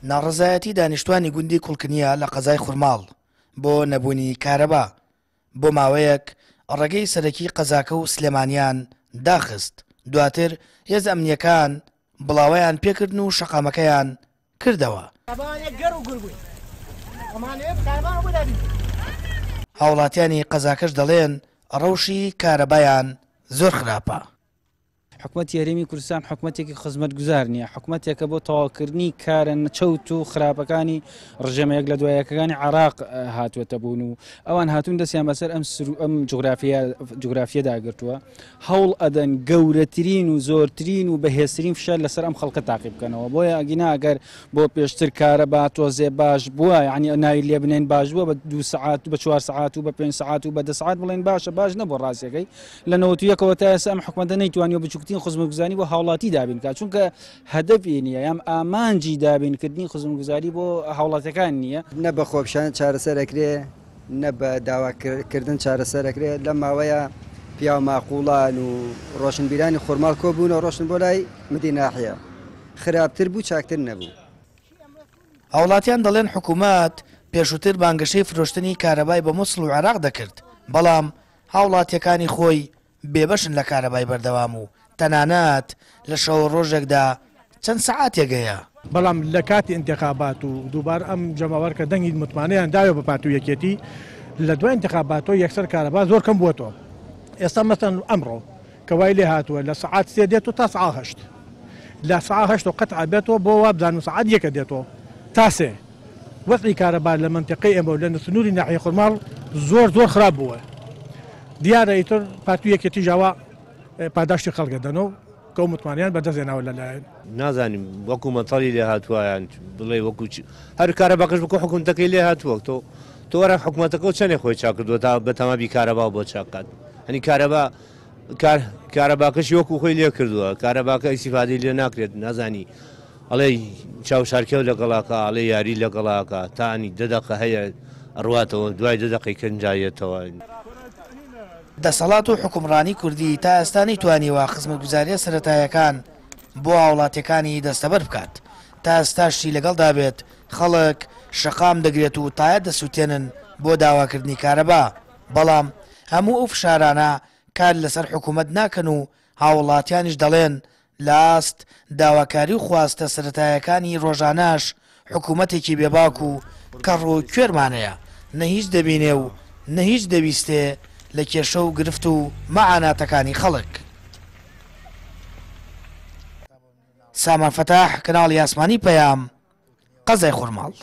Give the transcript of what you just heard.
ناڕەزایەتی دانیشتوانی گوندی کوڵکنییە لە قەزای خورماڵ بۆ نەبوونی کارەبا، بۆ ماوەیەک ڕێگەی سەرەکی قەزاکە و سلێمانیان داخست، دواتر هێزە ئەمنییەکان بڵاوەیان پێکردن و شەقامەکەیان کردەوە. هاوڵاتیانی قەزاکەش دەڵێن، ڕەوشی کارەبایان زۆر خراپە. حکومەتی هەرێمی کوردستان حکومەتێکی خزمەتگوزار نییە، حکومەتێکە بۆ تەواوکردنی کارە چەوت و خراپەکانی ڕژێمە یەک لە دوای یەکەکانی عێراق هاتووەتە بوون و ئەوان هاتوون دەستیان بەسەر ئەم سرو ئەم جوگرافیەدا گرتووە، هەوڵ ئەدەن گەورەترین و زۆرترین و بەهێزترین فشار لەسەر ئەم خەڵکە تاقی بکەنەوە. بۆیە ئەگینا ئەگەر بۆ پێشتر کارەبا تۆزێ باش بووە، یعنی ناوی لێ بنێن باش بووە بە دوو سەعات و بە چوار سەعات و بە پێنج سەعات و بە دە سەعات بڵێن باشە، باش نەبووە ڕاستیەکەی. لە 91ەوە تا ئێستا ئەم حکومەتە نەیتوانیوە بچووکترین خزمەتگوزاری بۆ هاوڵاتی دابین بکات، چونکە هەدەفی نییە یان ئامانجی دابینکردنی خزمەتگوزاری بۆ هاوڵاتیەکان نییە. نە بە خۆپیشاندان چارەسەر ئەکرێ، نە بە داواکردن چارەسەر ئەکرێ. لەم ماوەیە پیاو ماقوڵان و ڕۆشنبیرانی خورماڵ کۆبوونەوە ڕۆشتن بۆ لای مدیر ناحیە. خراپتر بوو چاکتر نەبوو. هاوڵاتیان دەڵێن حکومەت پێشووتر بانگەشەی فرۆشتنی کارەبای بە موسڵ و عێراق دەکرد، بەڵام هاوڵاتیەکانی خۆی بێبەشن لە کارەبای بەردەوام و تەنانەت لە شەو ڕۆژێکدا چەند سەعاتێک هەیە. بەڵام لە کاتی ئینتخابات و دووبارە ئەم جەماوەر کە دەنگی متمانەیان داوێ بە پارتی و یەکێتی لە دوای ئینتخاباتەوە یەکسەر کارەبا زۆر کەم بووەتەوە. ئێستا مەسەلەن ئەمڕۆ کە وای لێ هاتووە لە سەعات سێ دێتەوە تا سەعات هەشت لە سەعات هەشتەوە قەتع بێتەوە بۆ وابزانم سەعات یەکە دێتەوە تا سێ. وەزعی کارەبا لە مەنتیقەی ئێمە و لە سنووری ناحیەی خورماڵ زۆر زۆر خراپ بووە. دیارە ئیتر پارتی و یەکێتیش ئاوا پاداشتی خەڵک ئەدەنەوە کە ئەو متمانەیان بەدەست هێناوە لە لایەن. نازانم وەکو مەتەڵی لێ هاتووە یان بڵێ وەکو چ هەر کارەباکەش وەکو حکومەتەکەی لێ هاتووە تۆ تۆ وەرە حکومەتەکە و چەندێ خۆی چاک کردووە تا بەتەما بی کارەبا بۆ چاک کات هەنی کارەبا کار کارەباکەشی وەکو خۆی لێ کردووە کارەباکە ئیسیفادەی لێ ناکرێت نازانی ئەڵێ چاوشارکێو لەگەڵاکا ئەڵێ یاری لەگەڵاکا تا ئەنی دە دەقە هەیە ئەڕواتەوە دوای دە دەقەی کە ئینجا یەتەوە. دەسەڵات و حوکمڕانی کوردی تا ئێستا نەیتوانیوە خزمەتگوزاریە سەرەتایەکان بۆ هاوڵاتیەکانی دەستەبەر بکات، تا ئێستاشی لەگەڵدا بێت خەڵک شەقام دەگرێت و تایە دەسوتێنن بۆ داواکردنی کارەبا، بەڵام هەموو ئەو فشارانە کار لەسەر حکومەت ناکەن و هاوڵاتیانیش دەڵێن لە ئاست داواکاری و خواستە سەرەتایەکانی ڕۆژانەش حکومەتێکی بێباک و کەڕ و کوێرمان هەیە نە هیچ دەبینێ و نە هیچ دەبیستێ لە کێشە و گرفت و مەعاناتەکانی خەڵک. سامان فەتاح، کەناڵی ئاسمانی پەیام، قەزای خورماڵ.